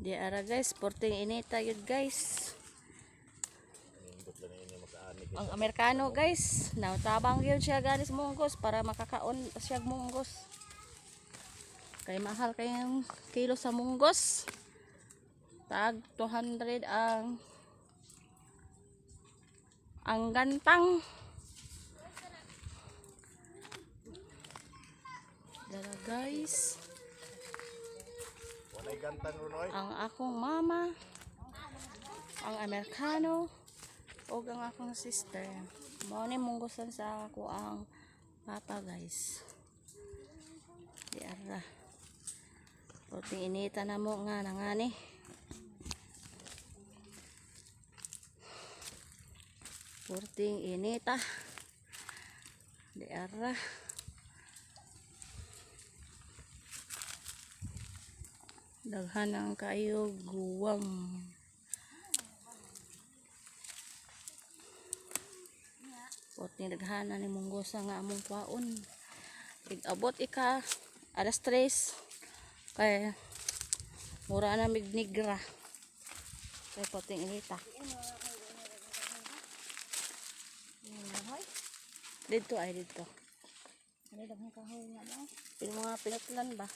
Di ara guys, porting inita yun, guys. Nindot lang inyo makaani. Ang Amerikano, guys, natabang yun siya ganis munggos para makakaon siya munggos. Kay mahal kayong kilo sa munggos. Tag 200 ang gantang. Dara, guys, Walay gantang runoy. Ang akong mama, ang Amerikano, ug ang akong sister. Mao ni munggosan sa ako ang papa, guys. Di ara. Puting inita na mo nga nangani. Purting inita. Di ara. Daghan ang kayo guwang. Puting daghan na ni munggosa nga among kwaon. Ig-abot ika alas 3 kay mura na mig nigra. Kay puting inita. Dito ay dito. Ano daghang kahoy nga ba? Yung mga pinutlan ba?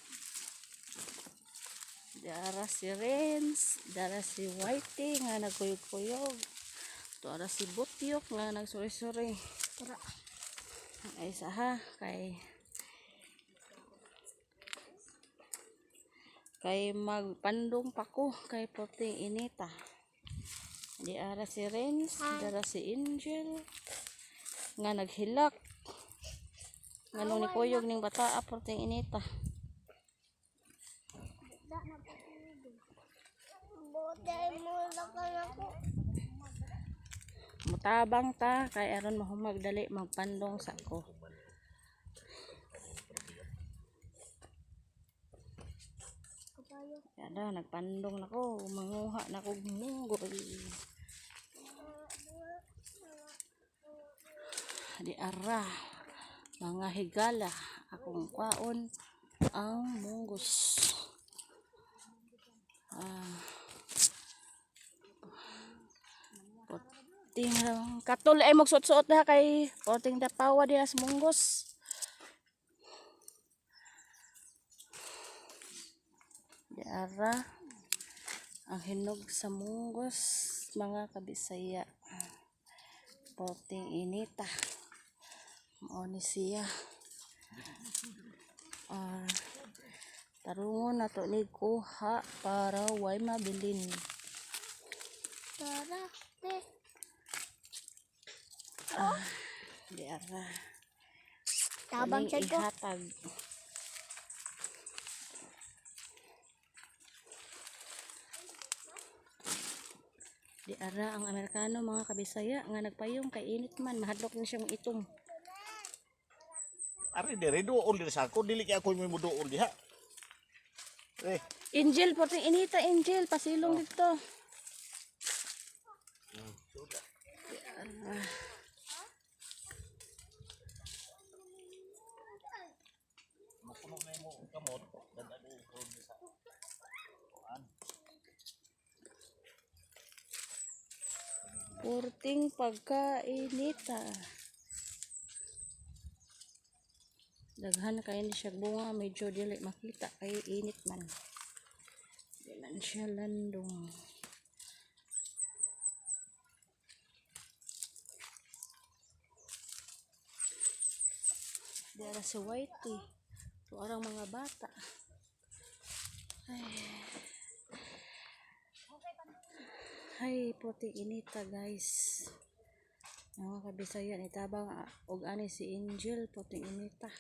Dara si Renz, dara si Whitey nga nagkuyog-kuyog. Dara si Butyok nga nagsuri-suri. Tara. Ay sa ha, kay magpandong pa ko kay puting inita. Di ara si Renz, dara si Angel nga naghilak. Nganong ni kuyog ning bataa puting inita. Botay mo na ka na ko. Mutabang ta kay aron mahumag dali magpandong sa ko. Kapayo. Kada nagpandong nako, manguha na kog munggo. Di ara mga higala, akong kwaon ang munggos. Ah. Puting lang. Katul ay magsuot-suot na kay puting dapawa diha sa munggos. Di ara ang hinog sa munggos, mga kabisaya. Puting inita. Mao ni siya. Ah, tarungon na to ni kuha para way mabilin. Tara. Te. Di ara. Tabang Kaning sad ko. ihatag. Di ara ang Amerikano, mga kabisaya, nga nagpayong kay init man, mahadlok ni siyang itom. Ari dire duol diri sa ako dili kay ako may muduol diha. Eh, Angel, porting inita, Angel, pasilong dito. Mapuno na imo kamot, dadalo ko sa kuan. Porting pagkainita. Daghan kay ni siya bunga, medyo dili makita kay init man. Di man siya landong. Dara si Whitey. Tuarang mga bata. Ay. Ay, puti inita, guys. Mga kabisaya, itabang og ani si Angel, puting inita.